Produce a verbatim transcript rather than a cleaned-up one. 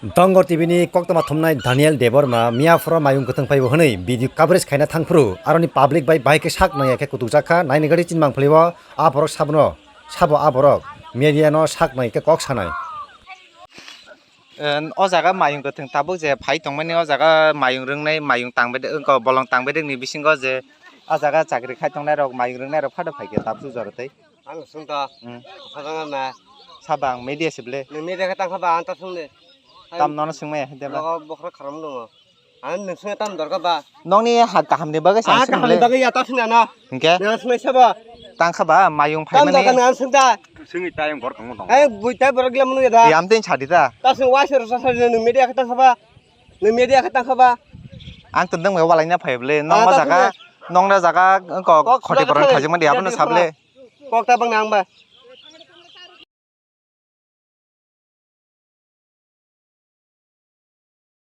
Dongor T V ni koktwma thumnai Daniel Debbarma miyaphoro mayung kwthwng phaibo hwnwi video coverage khaina thangphuru aroni public bai bahai khe sak nangya khe kutukjak kha. Naini gari chinmang phwlaibo a borok sabono, sabo a borok media no sak nai khe kok sanai. O jaga mayung kwthwng tabuk je phai tongmani, o jaga mayung rwngnai, mayung tangbai de-, wngkha bolong tangbai de ni bisingo je a jaga chakri khai tongnai rok, mayung rwngnai rok phado phai khe tabuk jora tei. Ang swng ta. Hmm. Khajang na. Saba ang media se ble. Nwng media khe tang kha ba, ang ta swng de. Tam nono swng maya, hede ba? Logo bokhra kharam dong. Ang nwng swng tam dor kha ba? Nokni ha kaham ni bagwi sa swng le. Kaham ni bagwi ya ta swng na. Hingke? Nwng swng saba. Tang kha ba, mayung phai mani. Tam dor kha na swng ta. Swngwi ta yang bor kang dong. Ai, bui ta bor glam nu ya da. Yam tin chadi ta. Ta swng wai sir sa sa nwng media khe tang kha ba. Nwng media khe tang kha ba. Ang tundang me walai na phai ble. Nong ma jaga, nong na jaga ko khoti porang khajang mani abono sable. Kok ta bang nang ba.